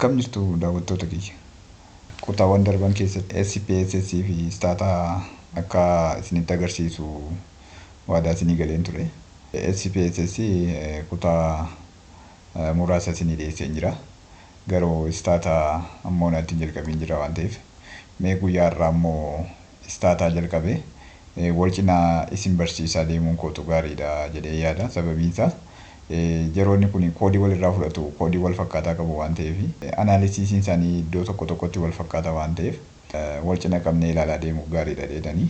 Akkam jirtu, daawwattoota kiyya? Kutaawwan darban keessatti SPSS fi Stata akka isinitti agarsiisu waadaa isinii galeen ture. SPSS kutaa muraasa isinii dhiyeesseen jira. Garuu Stata ammoo natti hin jalqabiin jira waan ta'eef, mee guyyaa har'aa immoo Stata jalqabee wal cinaa isin barsiisaa deemuun kootu gaariidha jedhee yaada. Sababiin isaa, yeroonni kun koodii walirraa fudhatu, koodii wal fakkaataa qabu waan ta'eef, analysisiin isaanii iddoo tokko tokkotti wal fakkaataa waan ta'eef, wal cina qabnee ilaalaa deemuuf gaariidha jedhanii.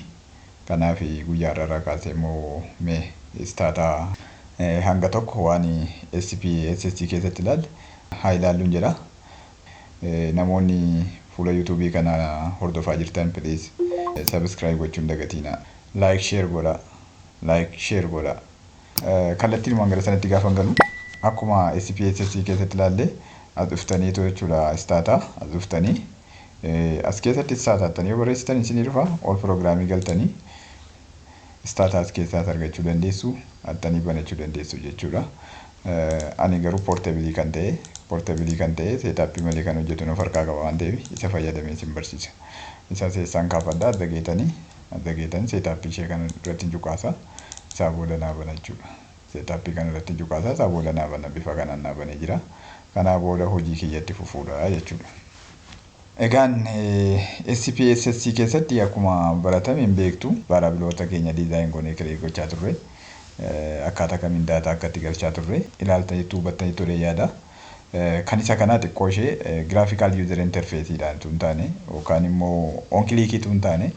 Kanaaf guyyaa har'aa kaasee immoo mee Stata hanga tokko waan SPSS keessatti ilaalle haa ilaalluun jedha. Namoonni fuula YouTubeii kana hordofaa jirtan, please subscribe gochuun dagatiina. Like, share godha. Like, share godha. Kallattiinumaan gara sanatti gaafa galu, akkuma SPSS keessatti ilaalle, as dhuftaniitu jechuudha. Stata as dhuftanii, as keessatti Statattanii yoo barreessitan isinii dhufa. All programii galtanii Stata as keessaas argachuu dandeessu, attanii banachuu dandeessu jechuudha. Ani garuu portableii kan ta'e setupii malee kan hojjetu of harkaa qaba waan ta'eef, isa fayyadamee isin barsiisa. Isa seessaan kaafadhaa, adda geetanii setupii ishee kana irratti cuqaasa. Isaa booda naa bana jechuudha. Setupii kana irratti cuqaasa, isaa booda naa bana. Bifa kanaan naa banee jira. Kanaa booda hojii kiyyatti fufuudha jechuudha. Egaan SPSS keessatti akkuma baratame hin beektu, variableoota keenya design goonee create gochaa turre. Akkaataa kamiin data akka itti galchaa turre ilaaltaniitu, hubattanii ture yaada. Kan isa kanaa xiqqoo ishee graphical user interfaceiidhaan tun taane, yookaan immoo on clickiitu hin taane,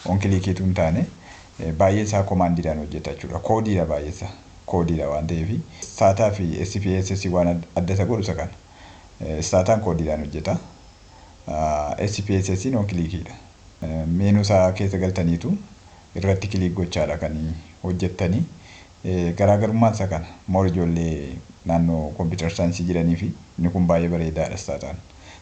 on clickiitu hin taane, baay'ee isaa commandiidhaan hojjeta jechuudha. Koodiidha baay'ee isaa. Koodiidha waan ta'eef, Stata fi SPSS waan adda isa godhu isa kana. Stataan koodiidhaan hojjeta. SPSS on clickiidha. Menu isaa keessa galtaniitu irratti click gochaadha kan hojjettanii. Garaagarummaan isa kana. More ijoollee naannoo computer scienceii jiranii fi inni kun baay'ee bareedaadha Stataan.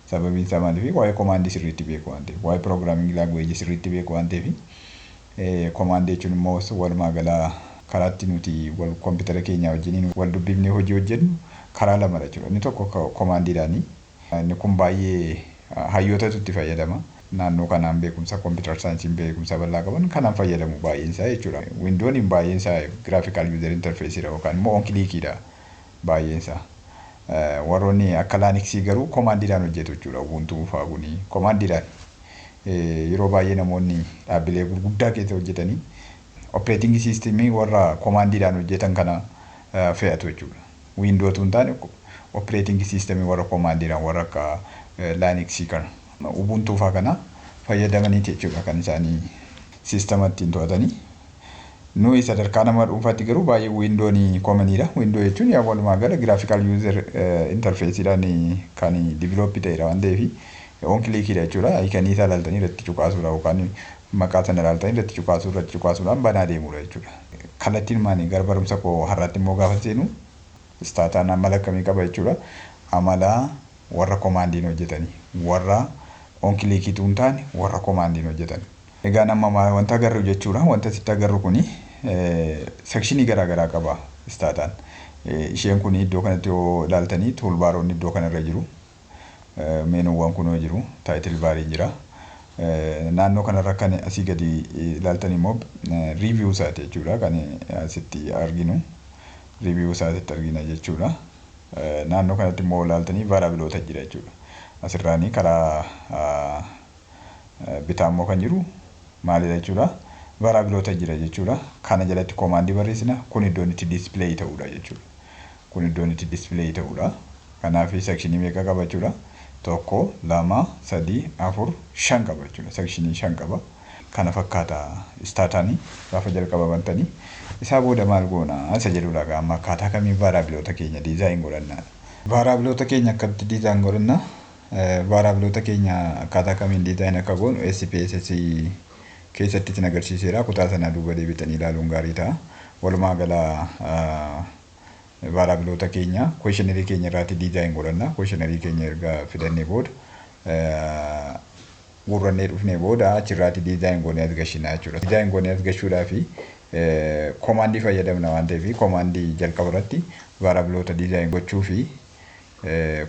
Sababiin isaa maaliif? Waa'ee commandii sirriitti beeku waan ta'eef, waa'ee programming languageii sirriitti beeku waan ta'eef. Commandii jechuun immoo walumaa galaa karaatti nuti wal kompiitara keenya wajjiniin wal dubbifnee hojii hojjennu karaa lamadha jechuudha. Inni tokko commandiidhaani. Inni kun baay'ee hayyootatu itti fayyadama. Naannoo kanaan beekumsa computer scienceiin beekumsa bal'aa qaban kanaan fayyadamu baay'een isaa jechuudha. Windown baay'een isaa graphical user interfaceiidha yookaan immoo on clickiidha baay'een isaa. Warroonni akka Linuxii garuu commandiidhaan hojjetu jechuudha. Ubuntu fa'aa kuni commandiidhaan. Yeroo baay'ee namoonni dhaabbilee gurguddaa keessa hojjetanii operating systemii warra commandiidhaan hojjetan kana fe'atu jechuudha. Windowtu hin taane, operating systemii warra commandiidhaan, warra akka Linuxii kana, Ubuntu fa'aa kana fayyadamaniiti jechuudha kan isaanii systema ittiin to'atanii. Nuyi sadarkaa nama dhuunfaatti garuu baay'ee Windown commoniidha. Window jechuun yaa walumaa gala graphical user interfaceiidhaan kan developii ta'edha waan ta'eef, on clickiidha jechuudha. Iconii isaa ilaaltanii irratti cuqaasuudha, yookaan maqaa sana ilaaltanii irratti cuqaasuudhaan banaa deemuudha jechuudha. Kallattiin maanii gara barumsa koo har'aatti immoo gaafa seenu, Stataan amala akkamii qaba jechuudha? Amala warra commandiin hojjetanii, warra on clickiitu hin taane, warra commandiin hojjetan. Egaa amma wanta agarru jechuudha. Wanta asitti agarru kuni sectionii garaa garaa qaba Stataan. Isheen kun iddoo kanatti yoo ilaaltanii, toolbaroonni iddoo kanarra jiru. Menuuwwan kunoo jiru. Title bariin jira. Naannoo kanarra kan asii gadi ilaaltan immoo review isaati jechuudha kan asitti arginu. Review isaatitti argina jechuudha. Naannoo kanatti immoo ilaaltanii variableoota jira jechuudha. Asirraanii karaa bitaa immoo kan jiru maalidha jechuudha? Variableoota jira jechuudha. Kana jalatti commandii barreessina. Kun iddoon itti display ta'udha jechuudha. Kun iddoon itti display ta'udha. Kanaaf sectionii meeqa qaba jechuudha? Tokko, lama, sadii, afur, shan qaba jechuudha. Sectionii shan qaba. Kana fakkaata Stataanii gaafa jalqaba bantanii. Isaa booda maal goona isa jedhudha amma, akkaataa kamiin variableoota keenya design godhannaa? Variableoota keenya akkamitti design godhannaa? Variableoota keenya akkaataa kamiin design akka goonu SPSS keessatti isin agarsiiseera. Kutaa sana duuba deebitanii ilaaluun gaarii ta'a. Walumaa gala variableoota keenya questionnaireii keenya irraatti design godhanna. Questionnaireii keenya erga fidannee booda, guurrannee dhufnee booda, achirraatti design goonee as gashinaa jechuudha. Design goonee as gashuudhaafi commandii fayyadamna waan ta'eef, commandii jalqaba irratti variableoota design gochuu fi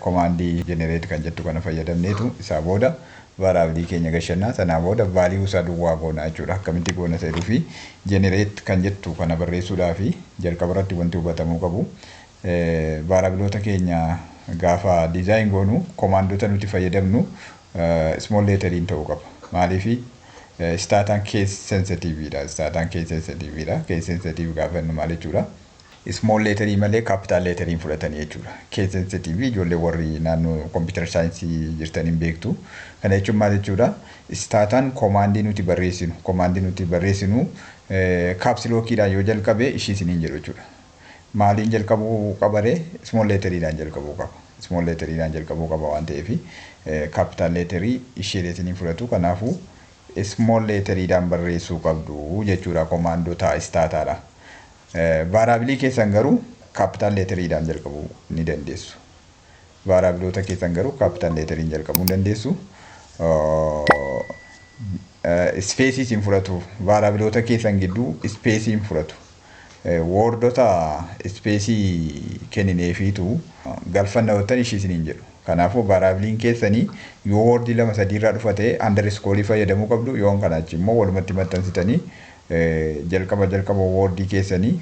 Command generate kan jettu kana fayyadamneetu isaa booda variable keenya gashannaa, sanaa booda value isaa duwwaa goona jechuudha. Akkamitti goona jedhuu fi generate kan jettu kana barreessuudhaa fi jalqaba irratti wanti hubatamuu qabu, variableoota keenya gaafa design goonu commandota nuti fayyadamnu small letteriin ta'uu qaba. Maaliifi? Stataan case sensitiveidha. Stataan case sensitiveidha. Case sensitive gaafa jennu maal jechuudha? Small letterii malee capital letteriin fudhatanii jechuudha. Case sensitive ijoollee warri naannoo computer science jirtaniin beektu. Kana jechuun maal jechuudha? Stataan command nuti barreessinu caps lockiidhaan yoo jalqabe ishii isiniin jedhu jechuudha. Maaliin jalqabuu qabaree? Small letteriidhaan jalqabuu qaba. Small letteriidhaan jalqabuu qaba waan ta'eef capital letterii ishee isiniin fudhatu. Kanaafuu small letteriidhaan barreessuu qabdu jechuudha commandota Stataadha. Variable keessan garuu capital letteriidhaan jalqabuu ni dandeessu. Variableoota keessan garuu capital letteriin jalqabuu ni dandeessu. Space hin fudhatu. Variableoota keessan gidduu space hin fudhatu. Wordota space kennineefiitu galfanna yoo ta'an ishii isiniin jedhu. Kanaafuu variableiin keessanii yoo word lama sadiirraa dhufa ta'e underscore fayyadamuu qabdu. Yoon kana achi immoo walumatti maxxansitanii jalqaba jalqaba word keessanii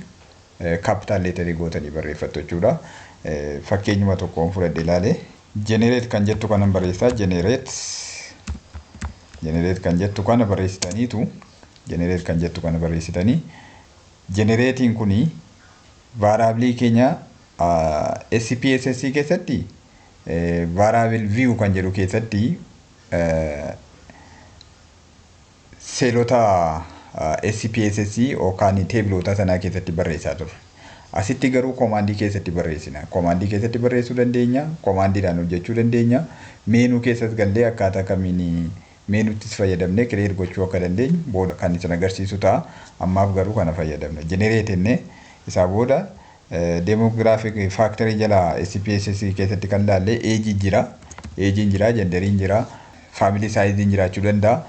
capital letterii gootanii barreeffattu jechuudha. Fakkeenyuma tokkoon fudhadhe ilaale. Generate kan jettu kanan barreessaa. Generate kan jettu kana barreessitaniitu, generate kan jettu kana barreessitanii, generateiin kuni variable keenya SPSS keessatti variable view kan jedhu keessatti cellota SPSS yookaan tableoota sanaa keessatti barreessaa turre. Asitti garuu command keessatti barreessina. Command keessatti barreessuu dandeenya. Commandiidhaan hojjechuu dandeenya. Menu keessas gallee akkaataa kamiin menuttis fayyadamnee create gochuu akka dandeenyu booda kan isin agarsiisu ta'a. Ammaaf garuu kana fayyadamna. Generate jennee isaa booda demographic factor jala SPSS keessatti kan ilaalle age jira. Ageiin jira, genderiin jira, family sizeiin jiraachuu danda'a.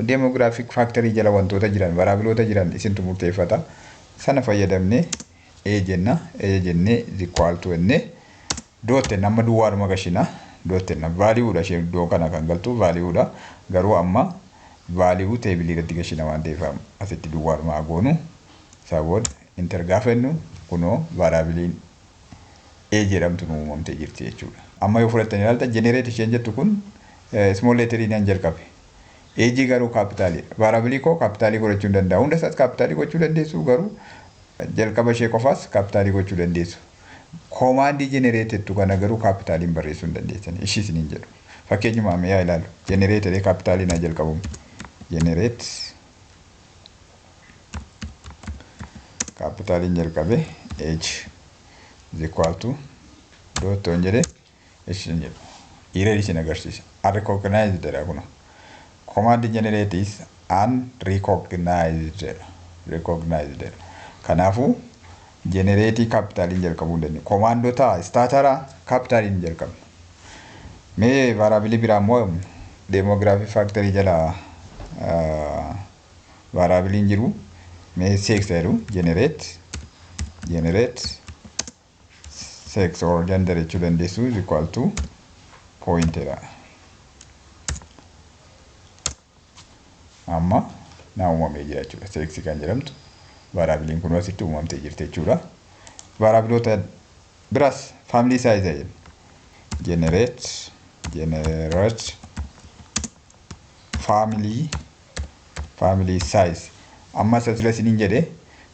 Demographic factor jala wantoota jiran, variableoota jiran isintu murteeffata. Sana fayyadamnee A jenna. A jennee is equal to jennee dot jenna. Amma duwwaadhuma gashina. Dot jenna. Valueudha ishee iddoo kana kan galtu valueudha. Garuu amma value table irratti gashina waan ta'eef asitti duwwaadhuma goonu. Isaa booda enter gaafa jennu kunoo variableiin A jedhamtu nu uumamtee jirti jechuudha. Amma yoo fudhattanii ilaaltan generate isheen jettu kun small letteriin jalqabe. Age garuu capitaliidha. Variable koo capital godhachuu hin danda'a. Hunda isaas capital gochuu dandeessu, garuu jalqaba ishee qofaas capital gochuu dandeessu. Command generatettu kana garuu capitaliin barreessuu hin dandeessan. Ishii isiniin jedhu. Fakkeenyuma mee haa ilaallu. Generate jedhee capitaliin haa jalqabamu. Generate capitaliin jalqabe age is equal to dot on jedhee ishiin jedhu. Error isin agarsiisa. Unrecognized jedha kun. Command generate is unrecognized jedha. Recognized jedha. Kanaafuu generate capitaliin jalqabuu hin dandeenyu. Commandota Stataraa capitaliin jalqabna. Mee variable biraa immoo demographic factor jala variableiin jiru mee sex jedhu, generate sex or gender jechuu dandeessu, is equal to point jedha. Amma naa uumamee jira jechuudha. Sex kan jedhamtu variableiin kun asitti uumamtee jirti jechuudha. Variableoota biraas family size jedhu. Generate family size. Amma isa isiniin jedhe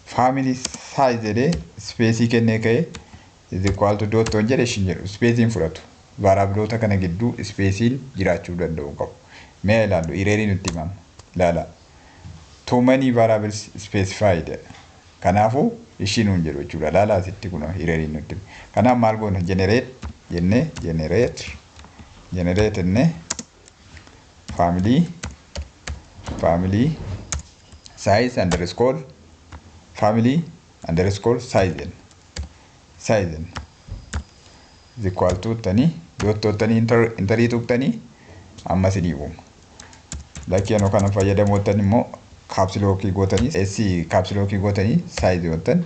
family size jedhee space kennee ka'ee is equal to dot on jedhe ishin jedhu spaceiin fudhatu. Variableoota kana gidduu spaceiin jiraachuu danda'u qabu. Mee ilaallu, errorii nutti himama. Ilaala. Too many variables specified. Kanaafuu ishii nuun jedhu jechuudha. Ilaala, asitti kun errorii nutti hima. Kanaaf maal goona? Generate jennee, generate jennee family size underscore family underscore size jenna. Size jenna. Is equal to tanii dot tuqxanii enterii tuqxanii amma isinii uuma. Lakkii anoo kana fayyadamoottan immoo caps lock gootanii S caps lock gootanii size goottan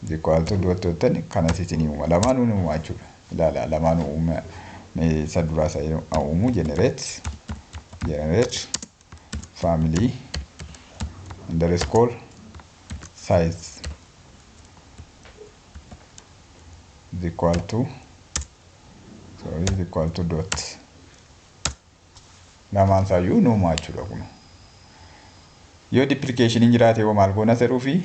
Equal to dot jettan kanas isinii uuma. Lamaanuu ni uuma jechuudha. Ilaala, lamaanuu uuma. Isa duraa isa uumu, generate family_size is equal to, sorry, is equal to dot. Lamaan isaayyuu ni uuma jechuudha kun. Yoo duplication jiraate hoo maal goona jedhuu fi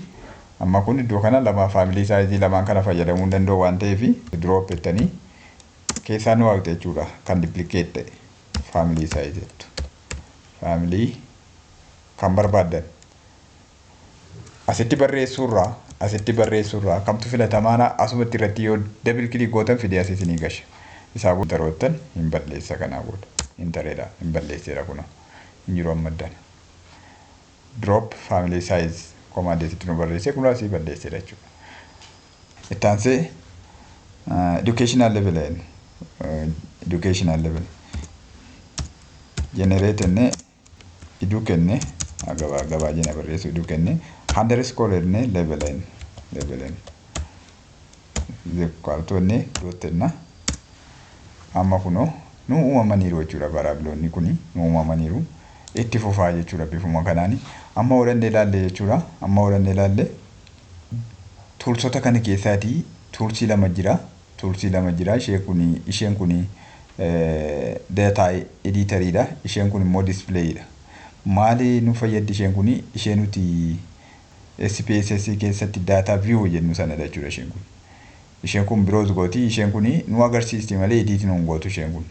amma kun iddoo kana lama family size lamaan kana fayyadamuu hin danda'u waan ta'eef, drop jettanii keessaa nu haqxe jechuudha, kan duplicate ta'e family size jettu. Family kan barbaaddan. Asitti barreessuurraa kamtu filatamaana? Asumatti irratti yoo double click gootan fidee as isinii gasha. Isaa booda taroottan hin balleessa, kanaa booda. Entereedha, hin balleesseera, kunoo hin jiru amma addana. Drop family size command asitti nu barreessee kun asii balleesseera jechuudha. Itti aansee educational level jennu. Educational level generate jennee iduu kenne, gabaa gabaajina barreessu, iduu kenne, underscore jennee level jennu, level jennu equal to jennee dot jenna. Amma kunoo nu uumamaniiru jechuudha, variableoonni kuni nu uumamaniiru, itti fufaa jechuudha bifuma kanaani. Amma hodhannee ilaalle jechuudha. Amma hodhannee ilaalle, toolsota kana keessaatii toolsii lama jira. Toolsii lama jira. Isheen kuni data editoriidha. Isheen kun immoo displayiidha. Maali nu fayyaddi isheen kuni? Ishee nuti SPSS keessatti data view jennu sanadha jechuudha isheen kun. Isheen kun browse gooti. Isheen kuni nu agarsiisti malee edit nu hin gootu isheen kun.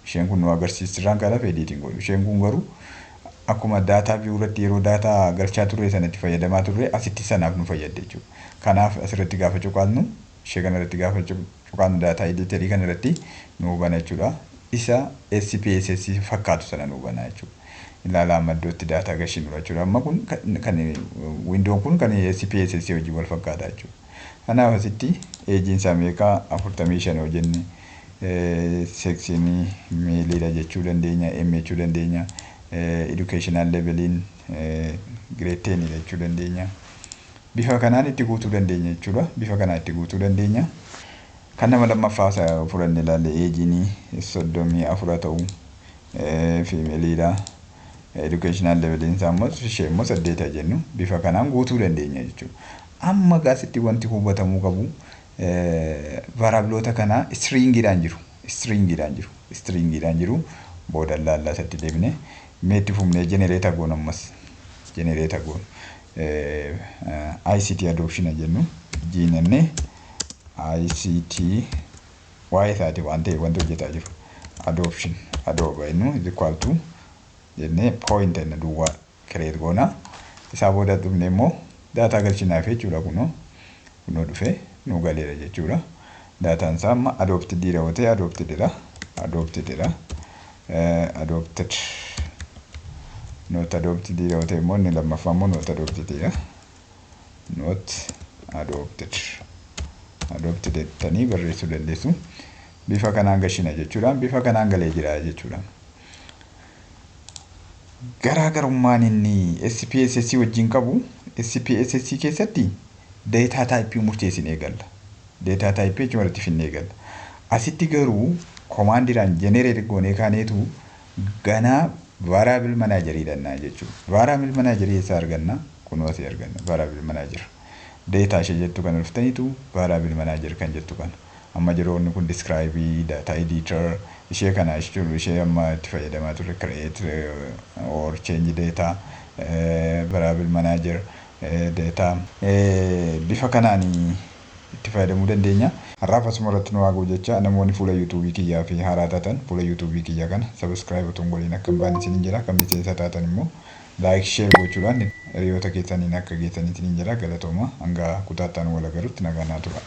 Isheen kun nu agarsiisti irraan kanaaf edit hin godhu. Isheen kun garuu akkuma data view irratti yeroo data galchaa turre sanatti fayyadamaa turre, asitti sanaaf nu fayyadde jechuudha. Kanaaf asirratti gaafa cuqaasnu, ishee kanarratti gaafa cuqaasnu, data editorii kanarratti nu bana jechuudha. Isa SPSS fakkaatu sana nu bana jechuudha. Ilaalaa, amma iddootti data gashinudha jechuudha. Amma kun kan windown kun kan SPSS wajjin wal fakkaata jechuudha. Kanaaf asitti ageiin isaa meeqaa? 45 yoo jenne, sexiin maleiidha jechuu dandeenya, M jechuu dandeenya, educational leveliin grade 10 jechuu dandeenya. Bifa kanaan itti guutuu dandeenya jechuudha. Bifa kanaan itti guutuu dandeenya. Kan nama lammaffaa isa fudhanne ilaalle, ageiin 34 ta'u, femaleiidha. Educational leveliin isaa immoo, ishee immoo 8 jennu, bifa kanaan guutuu dandeenya jechuudha. Amma gaasitti wanti hubatamuu qabu, variableoota kana stringiidhaan jiru. Stringiidhaan jiru. Stringiidhaan jiru. Booda laallaa isatti deebine meetti fufnee generate goonu ammas. Generate goonu. ICT adoption jennu jiinannee ICT waa'ee isaati waan ta'eef wanti hojjetaa jiru. Adoption adoba jennu is equal to jennee point jenna, duwwaa create goona. Isaa booda dhufne immoo data galchinaaf jechuudha. Kunoo dhufee nu galeera jechuudha. Dataan isaa amma adopted yoo ta'e adoptedidha. Adoptedidha. Adopted, not adopted yoo ta'e immoo inni lammaffaa immoo not adoptedidha. Not adopted. Adopted jettanii barreessuu dandeessu. Bifa kanaan gashina jechuudha. Bifa kanaan galee jira jechuudha. Garaagarummaan inni SPSS wajjin qabu, SPSS keessatti data type murteessinee eegalla. Data type jechuun walitti finnee eegalla. Asitti garuu commandiidhaan generate goonee kaaneetu ganaa variable managerii dhannaa jechuudha. Variable managerii eessaa arganna? Kunoo asii arganna. Variable manager. Data ishee jettu kana dhuftaniitu variable manager kan jettu kana. Amma yeroonni kun describe, data editor ishee kana jechuudha, ishee amma itti fayyadamaa turre, create or change data, variable manager data, bifa kanaan itti fayyadamuu dandeenya. Har'aaf asuma irratti nu haa jecha. Namoonni fuula YouTubeii kiyyaa fi haaraa taatan fuula YouTubeii kiyyaa kana subscribe otoo hin godhin akka hin baane isiniin jedha. Kan miseensa taatan immoo like, share gochuudhaan hiriyoota keessaniin akka geessanii isiniin jedha. Galatooma, hanga kutaattaan wal agarrutti nagaa naa tura.